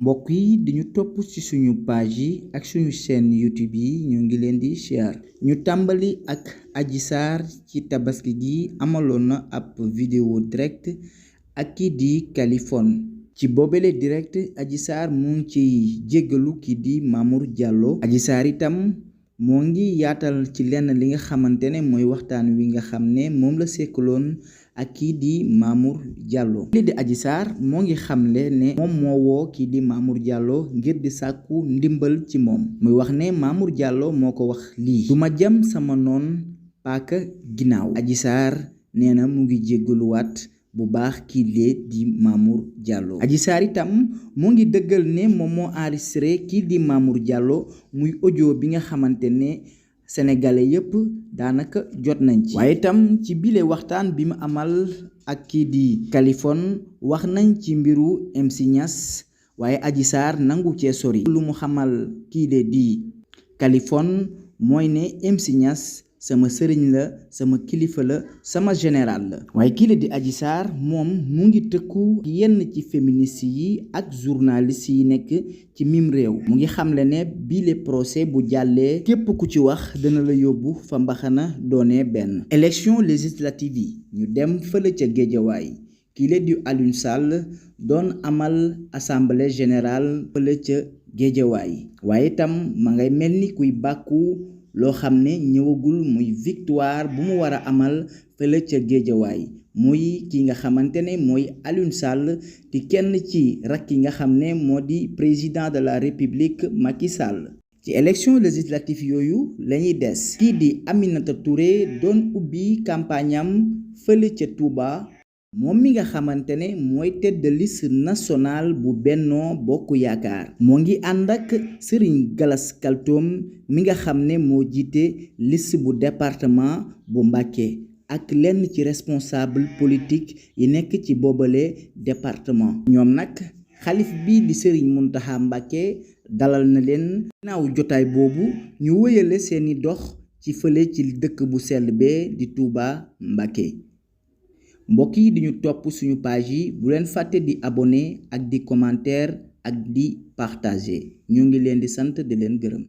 mbokk yi di ñu topp ci suñu page yi ak suñu chaîne YouTube yi ñu ngi leen di siyaar ñu tàmbali ak Adji Sarr ci tabaski gi amaloon na ab vidéo direct ak kii di Kaliphone ci boobele direct Adji Sarr mu ngi ci jéggalu kii di Mamour Diallo. Adji Sarr itam moo ngi yaatal ci lenn li nga xamante ne mooy waxtaan wi nga xam ne moom la sekkaloon ak kii di Mamour Diallo. lii di Adji Sarr moo ngi xamle ne moom moo woo kii di Mamour Diallo ngir di sàkku ndimbal ci moom muy wax ne Mamour Diallo moo ko wax lii: du ma jam sama noon paaka ginnaaw. Adji Sarr nee na mu ngi jéggaluwaat bu baax kii lee di Mamour Diallo. Adji Sarr itam moo ngi dëggal ne moom moo enregistré kii di Mamour Diallo muy audio bi nga xamante ne sénégalais yépp daanaka jot nañ ci. waaye itam ci bile waxtaan bi mu amal ak kii di Kaliphone wax nañ ci mbiru MC Niass, waaye Adji Sarr nangu cee sori. lu mu xamal kii di Kaliphone mooy ne MC Niass sama sëriñ la, sama kilifa la, sama général la. waaye kii di Adji Sarr moom mu ngi tëkku yenn ci féministes yi ak journalistes yi nekk ci mim réew. mu ngi xamle ne bile procès bu jàllee képp ku ci wax dana la yóbbu fa mbaxana doone benn. élection législative yi ñu dem fële ca Géejawaay kii di Aliou Sall doon amal assemblée générale fële ca Géejawaay, waaye itam ma ngay mel ni kuy bàkku loo xam ne ñëwagul muy victoire bu mu war a amal fële ca Géejawaay, muy ki nga xamante ne mooy Aliou Sall di kenn ci rakk yi nga xam ne moo di président de la république Macky Sall. ci élection législative yooyu lañuy des. kii di Aminata Touré doon ubbi campagne am fële ca Touba, moom mi nga xamante ne mooy tête de liste nationale bu Benno Bokk Yaakaar. moo ngi ànd ak Serigne Gallas Kaltoum mi nga xam ne moo jiite liste bu département bu Mbacké ak lenn ci responsable politique yi nekk ci boobale département. ñoom nag xalif bi di Serigne Mountakha Mbacké dalal na leen. ginnaaw jotaay boobu ñu wëyale seeni dox ci fële ci dëkk bu sell bee di Touba Mbacké. mbokk yi di ñu topp suñu page yi bu leen fàtte di abonné ak di commentaire ak di partager ñu ngi leen di sant di leen gërëm.